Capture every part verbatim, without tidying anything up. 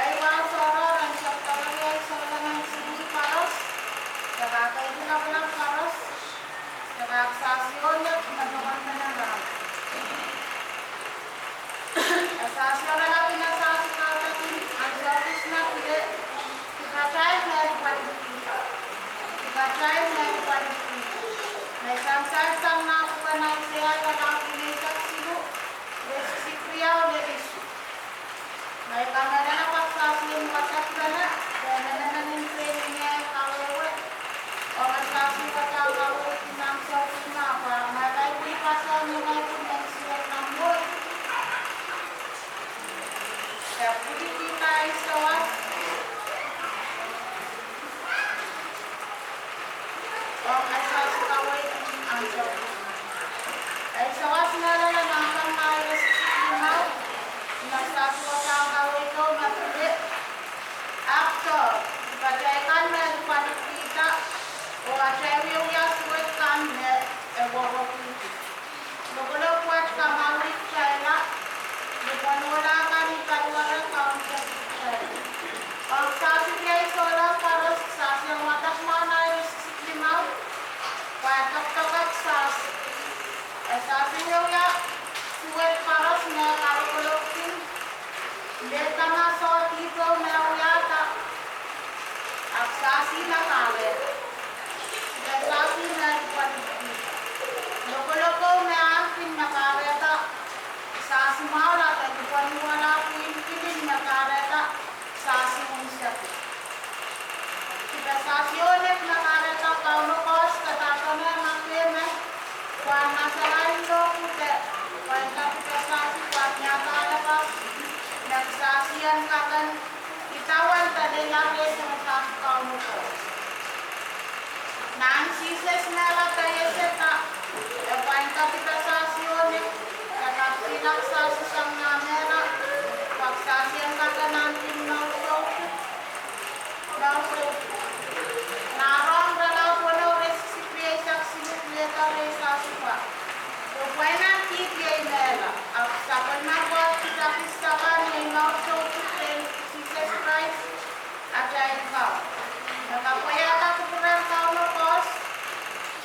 Ei wahu sohror en tepda riei souleng en sukuhl koaros, de kakeidi lapalap koaros, de kak sahsi oh nek me pokon menen rahn. E sahsi oaralap, e sahsi kaudok en ansou kis me pil, kitail me pwalipwalih. Kitail me pwalipwalih. Me sansal sang nan pwuken Aiseia irelaud eisek siluh, iresikriau lel isuh. Me I kamehlele pak sahsi en wadek pene, pene menen en pein ni eh kawehwe, oh me sahsi wadek kaweid nan ansou kis me pwa, me kaidehn pasoh ni me pil men suwed nan mwohd. E pwilkihda ei sawas. Ong ei sahsi kaweid nan ansou. Ei sawas mehlel me pahn iresikrik limau, me sahsi wadek kaweido me pil, ahpw, kitail kan me pwalipwalihda, oh atail wiewia suwed kan me e wowokihdi. Lokolok wet kamwahwih kitailla, lipwen ohla kan ni paliwere kaunsekitail. Ong sahsi riei souleng koaros, sahsi en wadek mwahu nan iresikrik limau, pwe e dokdokek sahsi. E sahsi wiewia suwed koaros me kalokolok kin, lel dahme soh dihpo me wiahda, ahpw sahsi me kahrehda. Sahsi me pwalipwalih. Lokoloko me ahneki me kahrehda, sahsi mwahu lel dihpo ni wala pwihn kilin me kahrehda, sahsi unsek. Dipesahsi oh nek me kahrehda Kauno koaros, kadahngan me keme, pwehn nasalahr lohpwuhte, pwehn dipesahsi pwehn iangahki, me sahsi en kakehr, idawehn daleila rehn sahsi Kauno koaros. Nan Sises mehla peieseta, e pwehn dipesahsi oh nek, e kak sihlak sahsi sang nan mehla, pwe sahsi en kakehr nan pin mour soutuk. Mour soutuk. Nan Rom irelaud weneu, iresikrik rieisek siluh, lehda rehn sahsi pwa, oh pwehn nan kihdi ei mehla, ahpw sapwellime Koht kihda kis sapan, iei mour soutuk rehn Sises Krais, atail Kaun. Me kapwaiada kupwuren Kauno koaros,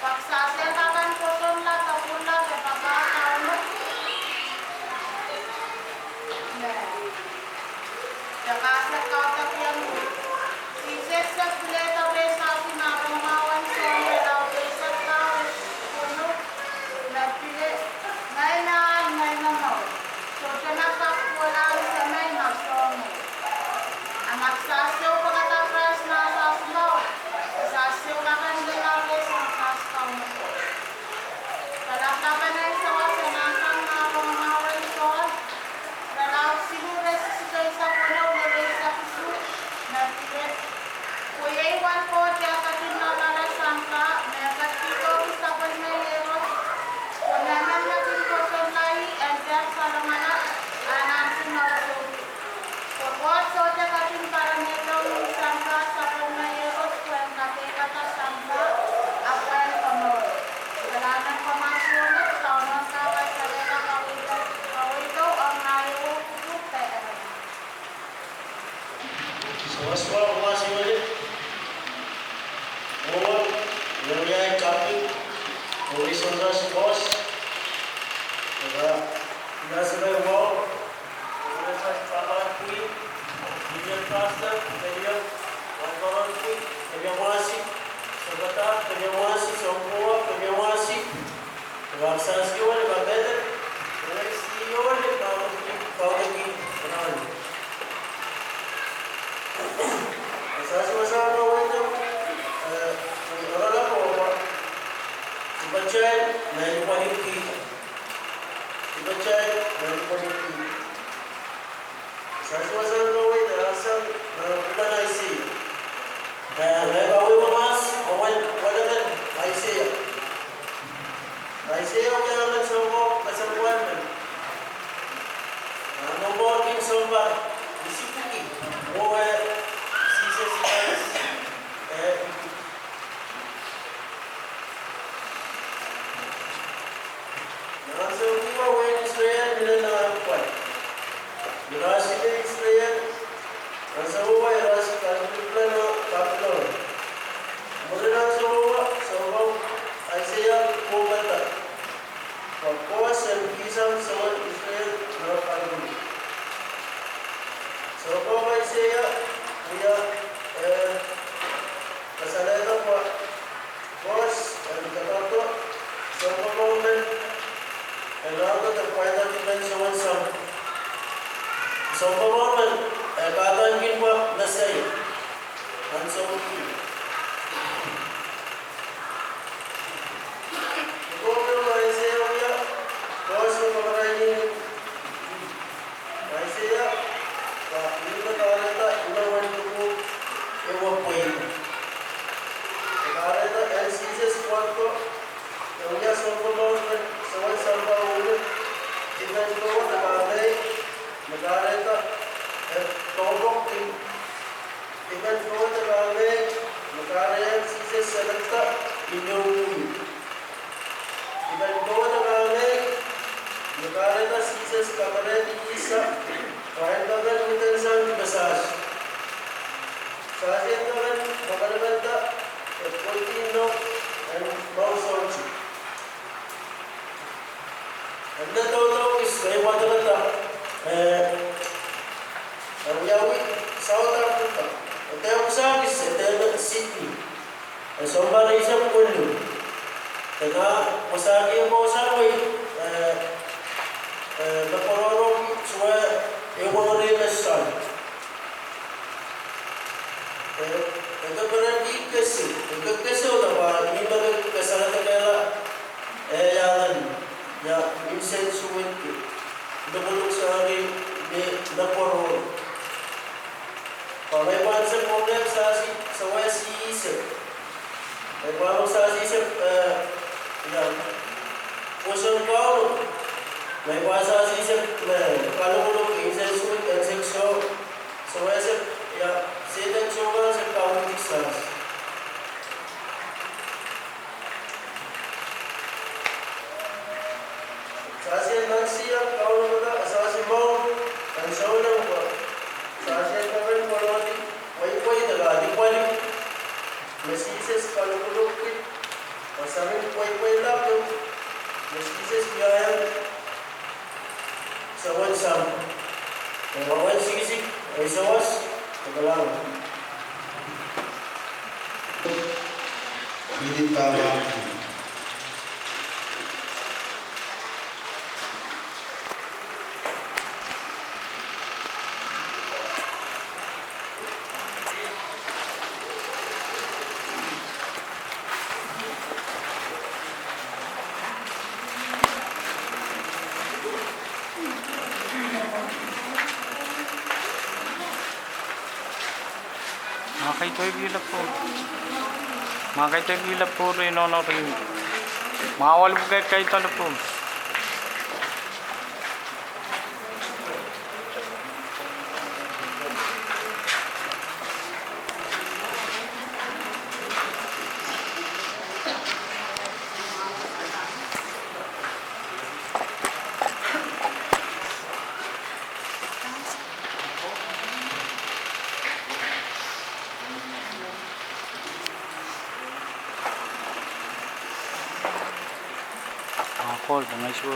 pwe sahsi en kakehr pwosonla, kapwurla, de papah Kauno. Me, de kasek kaudok iang. Sises se pil lehda rehn sahsi nan Rom irelaud eisek pahieu, me pil, ngehi me ahl, ngehi me mour. Sohte ma kak kohla Semei ma soh mour. A ma sahsi ehu pwekada Krais nan sahsi mour, sahsi ehu kakehr lel rehn sahsi Kauno. Kalapw kapehm en sawas e nan sang nan Rom irelaud siluh, iresikrik eisek weneu lel eisek isuh, me pil, pwe iei uwen Koht eh ketin loalloale sampah, me e ketikihdo sapwellime Iehros, pwe mehmen me kin pwosonla ih en dehr salongala, a nan pin mour soutuk. Pwe Koht sohte ketin poaronehdohng sampah sapwellime Iehros pwehn kadeikada sampah, ahpw pwehn komour. Kalahngan en komour soutuk, Kauno kak kasalehda kaweido, kaweido ong nah ehu pwuhk de eremwe. Sawas mwahu, komour soutuk. Mwohn, wiawi kaping, oh sounpar koaros. Ira, ira sarawi mwahu. Ira sarawi pahpa pwihn, senior pastor, Meriam, wahnpoaron pwihn, Meriam Wasi, Sokada, Meriam Wasi, Sounkowa, Meriam Wasi. Wahsahsi ohl, kapehdek, wahsahsi ohl, kaudeki, kaudeki, kaudeki. Sahsi wasahn kaweid, eh, oaralap oh, dipatail me lipwaliki. Dipatail me lipwaliki. Sahsi wasahn kaweid, eh, sang, eh, pwuken Aiseia. Eh, me kawehwe mahs, oh wel, welemen Aiseia. Aiseia wia emen sounkoa kesempwal men. Nan Nomwpwou kin sounpar isipwiki, mwowe Sises Krais, eh, ipwiki. Nan ansou kiwa wehin Israel mihla nan pwal. Sounpar mwohn, eh, kahdaneki pwe Mesaia. Ansou. Pwe me Aiseia wia, koasoia kamarain Aiseia, pwe ih me kahrehda inowen luku ehu pweida. E kahrehda en Sises pwoat ko, e wia sounpar mwohn sewen sampah unit, dipen kowe de kahrehiong, me kahrehda, eh, pokopokki. Dipen kowe de kahrehiong, me kahrehda Sises selekda inou. Dipen kowe de kahrehiong, me kahrehda Sises kakerehdi kihsa, pwe en kakerehdi kihsang dipasang. Sasien kakerehdi, kakerehdi, e pwoidi inou, en mour sohte. Eri toutou kis, e wadekada, eh, e wiawi South Africa. E dehr wasa kis, e dehr me Sydney. E sounpar eisek weneu. E kin wasahki kousoan wei, eh, eh, me pwarodo kis wei, e wongeri me soal. Eh, e kepereki kese, e kekese oh dahme, ni me ke, ke saledekehla, eh, ia nan, ia, insensuwedki, lukuluk seri, ni me pwarodo. Pwe me pahn se pwongen sasi, sawehsihsek. Me pahn sasihsek, eh, ia, pwoson Kauno. Me pahn sasihsek, me kalukuluk, insensuwed, insensuwed. Sawehsek, ia, sehden soangen se kaunting sas. Sasien nan sia kaunting, sasi mour, en souleng ko. Sasien kamen pwolodi, pweipwei de ladi pwali. Me Sises kalukulukki, pwe samin pweipwei lap, me Sises wiahiong. Sewen sampah. Ewen sikisik, ei sawas, e kalahngan. Minit pahieu. Ma kaidehk pil pwurodo. Ma kaidehk pil pwurodo, inono pil. Ma wal pwukat kaidehk pwurodo. Ah, call, bangaiso.